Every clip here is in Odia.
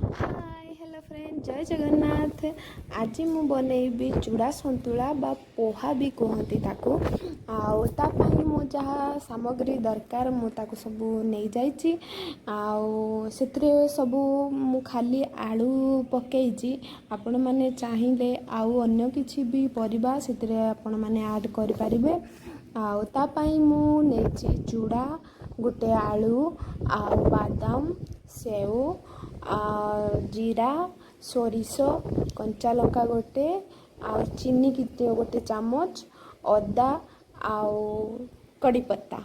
ହାଏ, ହ୍ୟାଲୋ ଫ୍ରେଣ୍ଡ, ଜୟ ଜଗନ୍ନାଥ। ଆଜି ମୁଁ ବନେଇବି ଚୁଡ଼ା ସନ୍ତୁଳା ବା ପୋହା ବି କୁହନ୍ତି ତାକୁ। ଆଉ ତା ପାଇଁ ମୁଁ ଯାହା ସାମଗ୍ରୀ ଦରକାର, ମୁଁ ତାକୁ ସବୁ ନେଇଯାଇଛି। ଆଉ ସେଥିରେ ସବୁ ମୁଁ ଖାଲି ଆଳୁ ପକେଇଛି। ଆପଣମାନେ ଚାହିଁଲେ ଆଉ ଅନ୍ୟ କିଛି ବି ପରିବା ସେଥିରେ ଆପଣମାନେ ଆଡ଼୍ କରିପାରିବେ। ଆଉ ତା ପାଇଁ ମୁଁ ନେଇଛି ଚୁଡ଼ା, ଗୋଟେ ଆଳୁ ଆଉ ବାଦାମ, ସେଉ, ଜିରା, ସୋରିଷ, କଞ୍ଚା ଲଙ୍କା ଗୋଟେ, ଆଉ ଚିନି ଗୋଟେ ଚାମଚ, ଅଦା ଆଉ କଡ଼ିପତ୍ତା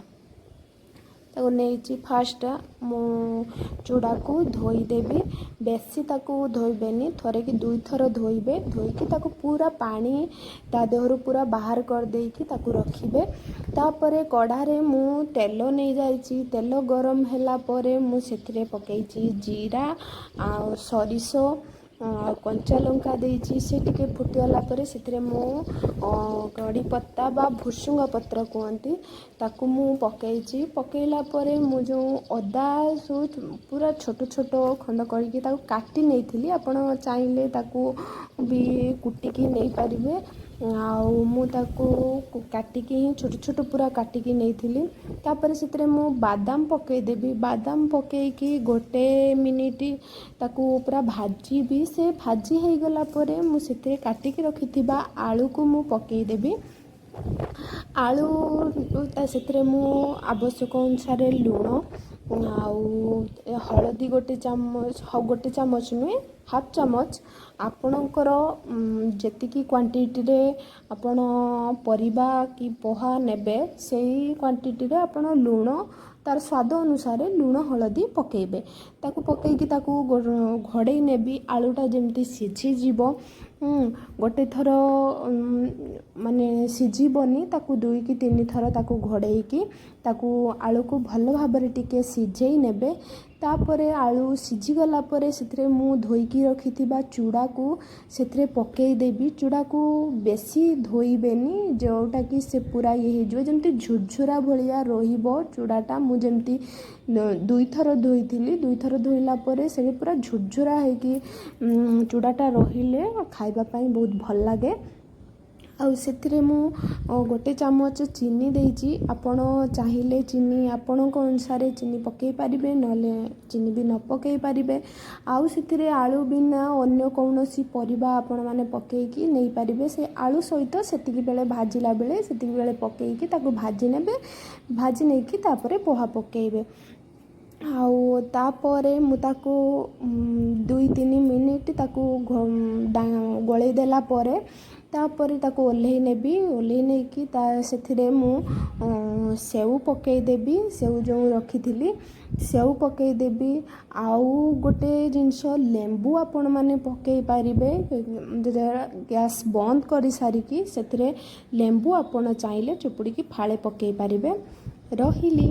ତାକୁ ନେଇଛି। ଫାଷ୍ଟ ମୁଁ ଚୁଡ଼ାକୁ ଧୋଇଦେବି। ବେଶୀ ତାକୁ ଧୋଇବେନି, ଥରେ କି ଦୁଇଥର ଧୋଇବେ। ଧୋଇକି ତାକୁ ପୁରା ପାଣି ତା ଦେହରୁ ପୁରା ବାହାର କରିଦେଇକି ତାକୁ ରଖିବେ। ତାପରେ କଢ଼ାରେ ମୁଁ ତେଲ ନେଇଯାଇଛି। ତେଲ ଗରମ ହେଲା ପରେ ମୁଁ ସେଥିରେ ପକେଇଛି ଜିରା ଆଉ ସୋରିଷ ଆଉ କଞ୍ଚା ଲଙ୍କା ଦେଇଛି। ସେ ଟିକେ ଫୁଟିଗଲା ପରେ ସେଥିରେ ମୁଁ କଡ଼ିପତ୍ତା ବା ଭୃସୁଙ୍ଗ ପତ୍ର କୁହନ୍ତି, ତାକୁ ମୁଁ ପକେଇଛି। ପକେଇଲା ପରେ ମୁଁ ଯେଉଁ ଅଦା ସବୁ ପୁରା ଛୋଟ ଛୋଟ ଖଣ୍ଡ କରିକି ତାକୁ କାଟି ନେଇଥିଲି। ଆପଣ ଚାହିଁଲେ ତାକୁ ବି କୁଟିକି ନେଇପାରିବେ। ଆଉ ମୁଁ ତାକୁ କାଟିକି ହିଁ ଛୋଟ ଛୋଟ ପୁରା କାଟିକି ନେଇଥିଲି। ତାପରେ ସେଥିରେ ମୁଁ ବାଦାମ ପକେଇଦେବି। ବାଦାମ ପକେଇକି ଗୋଟେ ମିନିଟ୍ ତାକୁ ପୁରା ଭାଜିବି। ସେ ଭାଜି ହେଇଗଲା ପରେ ମୁଁ ସେଥିରେ କାଟିକି ରଖିଥିବା ଆଳୁକୁ ମୁଁ ପକେଇଦେବି। ଆଳୁ ସେଥିରେ ମୁଁ ଆବଶ୍ୟକ ଅନୁସାରେ ଲୁଣ ଆଉ ହଳଦୀ ଗୋଟେ ଚାମଚ, ଗୋଟେ ଚାମଚ ନୁହେଁ, ହାଫ୍ ଚାମଚ। ଆପଣଙ୍କର ଯେତିକି କ୍ୱାଣ୍ଟିଟିରେ ଆପଣ ପରିବା କି ପୋହା ନେବେ, ସେଇ କ୍ୱାଣ୍ଟିଟିରେ ଆପଣ ଲୁଣ, ତାର ସ୍ୱାଦ ଅନୁସାରେ ଲୁଣ ହଳଦୀ ପକେଇବେ। ତାକୁ ପକେଇକି ତାକୁ ଘୋଡ଼େଇ ନେବି, ଆଳୁଟା ଯେମିତି ସିଝିଯିବ। ଗୋଟେ ଥର ମାନେ ସିଝିବନି। ତାକୁ ଦୁଇ କି ତିନି ଥର ତାକୁ ଘୋଡ଼େଇକି ତାକୁ ଆଳୁକୁ ଭଲ ଭାବରେ ଟିକେ ସିଝେଇ ନେବେ। ତାପରେ ଆଳୁ ସିଝିଗଲା ପରେ ସେଥିରେ ମୁଁ ଧୋଇକି ରଖିଥିବା ଚୁଡ଼ାକୁ ସେଥିରେ ପକେଇଦେବି। ଚୁଡ଼ାକୁ ବେଶୀ ଧୋଇବେନି, ଯେଉଁଟାକି ସେ ପୁରା ଇଏ ହେଇଯିବ। ଯେମିତି ଝୁରଝୁରା ଭଳିଆ ରହିବ ଚୁଡ଼ାଟା। ମୁଁ ଯେମିତି ଦୁଇଥର ଧୋଇଥିଲି। ଦୁଇଥର ଧୋଇଲା ପରେ ସେ ପୁରା ଝୁରଝୁରା ହେଇକି ଚୁଡ଼ାଟା ରହିଲେ ଖାଇବା ପାଇଁ ବହୁତ ଭଲ ଲାଗେ। ଆଉ ସେଥିରେ ମୁଁ ଗୋଟେ ଚାମଚ ଚିନି ଦେଇଛି। ଆପଣ ଚାହିଁଲେ ଚିନି ଆପଣଙ୍କ ଅନୁସାରେ ଚିନି ପକାଇ ପାରିବେ, ନହେଲେ ଚିନି ବି ନ ପକାଇ ପାରିବେ। ଆଉ ସେଥିରେ ଆଳୁ ବିନା ଅନ୍ୟ କୌଣସି ପରିବା ଆପଣମାନେ ପକାଇକି ନେଇପାରିବେ। ସେ ଆଳୁ ସହିତ ସେତିକି ବେଳେ ଭାଜିଲା ବେଳେ, ସେତିକି ବେଳେ ପକାଇକି ତାକୁ ଭାଜି ନେବେ। ଭାଜି ନେଇକି ତାପରେ ପୋହା ପକାଇବେ। ଆଉ ତାପରେ ମୁଁ ତାକୁ 2-3 ମିନିଟ୍ ତାକୁ ଗୋଳେଇ ଦେଲା ପରେ ତାପରେ ତାକୁ ଓହ୍ଲେଇ ନେବି। ଓହ୍ଲେଇ ନେଇକି ତା ସେଥିରେ ମୁଁ ସେଉ ପକାଇଦେବି। ସେଉ ଯେଉଁ ରଖିଥିଲି, ସେଉ ପକାଇଦେବି। ଆଉ ଗୋଟେ ଜିନିଷ, ଲେମ୍ବୁ ଆପଣମାନେ ପକାଇ ପାରିବେ। ଗ୍ୟାସ୍ ବନ୍ଦ କରିସାରିକି ସେଥିରେ ଲେମ୍ବୁ ଆପଣ ଚାହିଁଲେ ଚୁପୁଡ଼ିକି ଫାଳେ ପକାଇ ପାରିବେ। ରହିଲି।